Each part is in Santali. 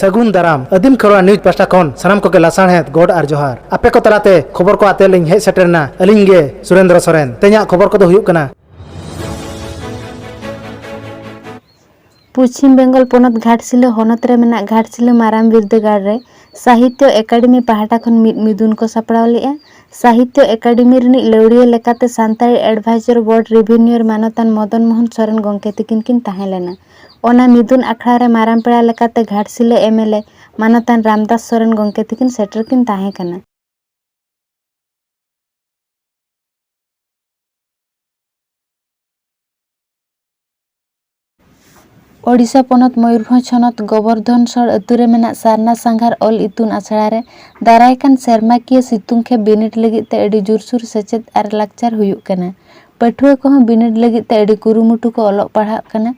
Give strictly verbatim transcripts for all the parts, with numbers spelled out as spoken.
ᱥᱟᱹᱜᱩᱱ ᱫᱟᱨᱟᱢ᱾ ᱟᱹᱫᱤᱢ ᱠᱷᱮᱨᱣᱟᱲ ᱱᱤᱭᱩᱡᱽ ᱯᱟᱦᱴᱟ ᱠᱷᱚᱱ ᱥᱟᱱᱟᱢ ᱠᱚᱜᱮ ᱞᱟᱥᱟᱬᱦᱮᱫ ᱜᱚᱰ ᱟᱨ ᱡᱚᱦᱟᱨ᱾ ᱟᱯᱮ ᱠᱚ ᱛᱟᱞᱟᱛᱮ ᱠᱷᱚᱵᱚᱨ ᱠᱚ ᱟᱛᱮ ᱞᱤᱧ ᱦᱮᱡ ᱥᱮᱴᱮᱨ ᱮᱱᱟ ᱟᱹᱞᱤᱧ ᱜᱮ ᱥᱩᱨᱮᱱᱫᱨᱚ ᱥᱚᱨᱮᱱ᱾ ᱛᱮᱦᱮᱧᱟᱜ ᱠᱷᱚᱵᱚᱨ ᱠᱚᱫᱚ ᱦᱩᱭᱩᱜ ᱠᱟᱱᱟ᱾ ᱯᱚᱪᱷᱤᱢ ᱵᱮᱝᱜᱚᱞ ᱯᱚᱱᱚᱛ ᱜᱷᱟᱴᱥᱤᱞᱟᱹ ᱦᱚᱱᱚᱛ ᱨᱮ ᱢᱮᱱᱟᱜ ᱜᱷᱟᱴᱥᱤᱞᱟᱹ ᱢᱟᱨᱟᱝ ᱵᱤᱨᱫᱟᱹᱜᱟᱲ ᱨᱮ ᱥᱟᱦᱤᱛᱭᱚ ᱮᱠᱟᱰᱮᱢᱤ ᱯᱟᱦᱴᱟ ᱠᱷᱚᱱ ᱢᱤᱫ ᱢᱤᱫᱩᱱ ᱠᱚ ᱥᱟᱯᱲᱟᱣ ᱞᱮᱫᱼᱟ᱾ ᱥᱟᱦᱤᱛᱭᱚ ᱮᱠᱟᱰᱮᱢᱤ ᱨᱤᱱᱤᱡ ᱞᱟᱹᱣᱲᱤᱭᱟᱹ ᱞᱮᱠᱟᱛᱮ ᱥᱟᱱᱛᱟᱲᱤ ᱮᱰᱵᱷᱟᱭᱡᱚᱨ ᱵᱳᱨᱰ ᱨᱤᱵᱷᱤᱱᱭᱩᱨ ᱢᱟᱱᱚᱛᱟᱱ ᱢᱚᱫᱚᱱ ᱢᱳᱦᱚᱱ ᱥᱚᱨᱮᱱ ᱜᱚᱢᱠᱮ ᱛᱤᱠᱤᱱ ᱠᱤᱱ ᱛᱟᱦᱮᱸ ᱞᱮᱱᱟ᱾ ᱚᱱᱟ ᱢᱤᱫᱩᱱ ᱟᱠᱷᱲᱟ ᱨᱮ ᱢᱟᱨᱟᱝ ᱯᱮᱲᱟ ᱞᱮᱠᱟᱛᱮ ᱜᱷᱟᱴᱥᱤᱞᱟᱹ ᱮᱢ ᱮᱞ ᱮ ᱢᱟᱱᱚᱛᱟᱱ ᱨᱟᱢᱫᱟᱥ ᱥᱚᱨᱮᱱ ᱜᱚᱢᱠᱮ ᱛᱤᱠᱤᱱ ᱥᱮᱴᱮᱨ ᱠᱤᱱ ᱛᱟᱦᱮᱸ ᱠᱟᱱᱟ᱾ ᱳᱰᱤᱥᱟ ᱯᱚᱱᱚᱛ ᱢᱚᱭᱩᱨᱵᱷᱚᱸᱡᱽ ᱦᱚᱱᱚᱛ ᱜᱳᱵᱚᱨᱫᱷᱚᱱ ᱥᱚᱲ ᱟᱹᱛᱩ ᱨᱮ ᱢᱮᱱᱟᱜ ᱥᱟᱨᱱᱟ ᱥᱟᱸᱜᱷᱟᱨ ᱚᱞ ᱤᱛᱩᱱ ᱟᱥᱲᱟ ᱨᱮ ᱫᱟᱨᱟᱭ ᱠᱟᱱ ᱥᱮᱨᱢᱟᱠᱤᱭᱟᱹ ᱥᱤᱛᱩᱝ ᱠᱷᱮᱯ ᱵᱤᱱᱤᱰ ᱞᱟᱹᱜᱤᱫ ᱛᱮ ᱟᱹᱰᱤ ᱡᱳᱨᱥᱳᱨ ᱥᱮᱪᱮᱫ ᱟᱨ ᱞᱟᱠᱪᱟᱨ ᱦᱩᱭᱩᱜ ᱠᱟᱱᱟ᱾ ᱯᱟᱹᱴᱷᱩᱣᱟᱹ ᱠᱚᱦᱚᱸ ᱵᱤᱱᱤᱰ ᱞᱟᱹᱜᱤᱫ ᱛᱮ ᱟᱹᱰᱤ ᱠᱩᱨᱩᱢᱩᱴᱩ ᱠᱚ ᱚᱞᱚᱜ ᱯᱟᱲᱦᱟᱜ ᱠᱟᱱᱟ᱾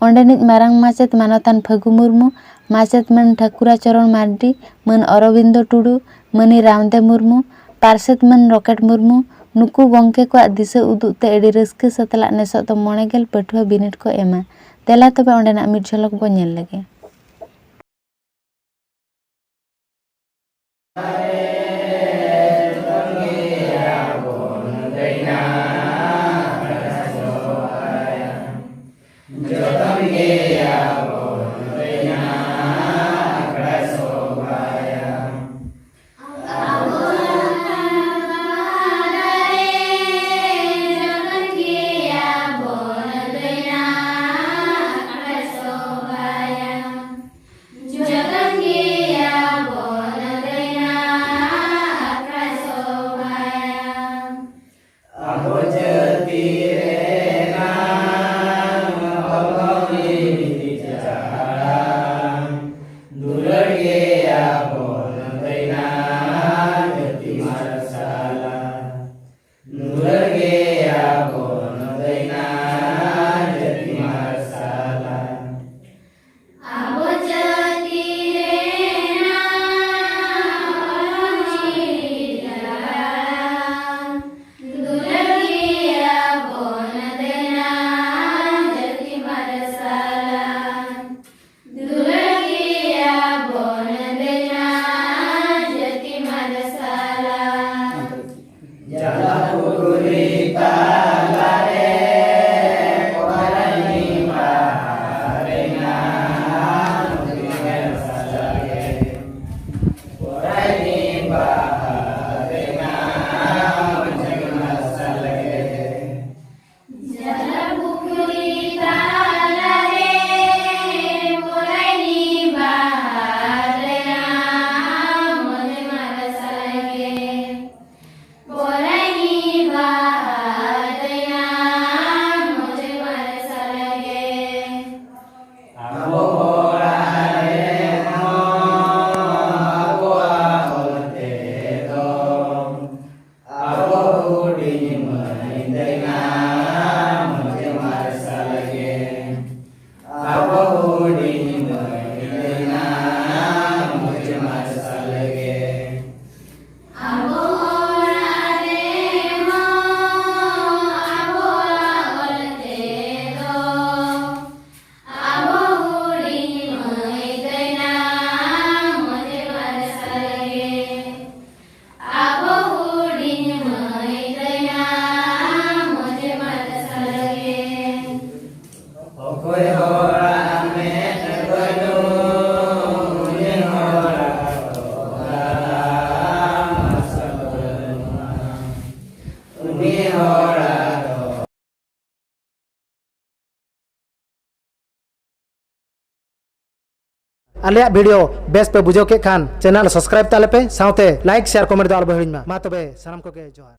ᱚᱸᱰᱮᱱᱤᱡ ᱢᱟᱨᱟᱝ ᱢᱟᱪᱮᱛ ᱢᱟᱱᱚᱛᱟᱱ ᱯᱷᱟᱹᱜᱩ ᱢᱩᱨᱢᱩ, ᱢᱟᱪᱮᱛ ᱢᱟᱱ ᱴᱷᱟᱹᱠᱩᱨᱟ ᱪᱚᱨᱚᱬ ᱢᱟᱨᱰᱤ, ᱢᱟᱱ ᱚᱨᱚᱵᱤᱱᱫᱚ ᱴᱩᱰᱩ, ᱢᱟᱹᱱᱤ ᱨᱟᱢᱫᱮ ᱢᱩᱨᱢᱩ, ᱯᱟᱨᱥᱮᱛ ᱢᱟᱹᱱ ᱨᱚᱠᱮᱴ ᱢᱩᱨᱢᱩ, ᱱᱩᱠᱩ ᱜᱚᱢᱠᱮ ᱠᱚᱣᱟᱜ ᱫᱤᱥᱟᱹ ᱩᱫᱩᱜ ᱛᱮ ᱟᱹᱰᱤ ᱨᱟᱹᱥᱠᱟᱹ ᱥᱟᱛᱞᱟᱜ ᱱᱮᱥᱚᱜ ᱫᱚ ᱢᱚᱬᱮ ᱜᱮᱞ ᱯᱟᱹᱴᱷᱩᱣᱟᱹ ᱵᱤᱱᱤᱰ ᱠᱚ ᱮᱢᱟ᱾ ᱫᱮᱞᱟ ᱛᱚᱵᱮ ᱚᱸᱰᱮᱱᱟᱜ ᱢᱤᱫ ᱡᱷᱚᱞᱚᱠ ᱵᱚ ᱧᱮᱞ ᱞᱮᱜᱮ᱾ ᱟᱞᱮᱭᱟᱜ video ᱵᱮᱥ ᱯᱮ ᱵᱩᱡᱷᱟᱹᱣ ᱠᱮᱫ ᱠᱷᱟᱱ channel subscribe ᱛᱟᱞᱮ ᱯᱮ, ᱥᱟᱶᱛᱮ like, share, comment ᱫᱚ ᱟᱞᱚ ᱯᱮ ᱦᱤᱲᱤᱧ ᱢᱟ᱾ ᱢᱟ ᱛᱚᱵᱮ ᱥᱟᱱᱟᱢ ᱠᱚᱜᱮ ᱡᱚᱦᱟᱨ᱾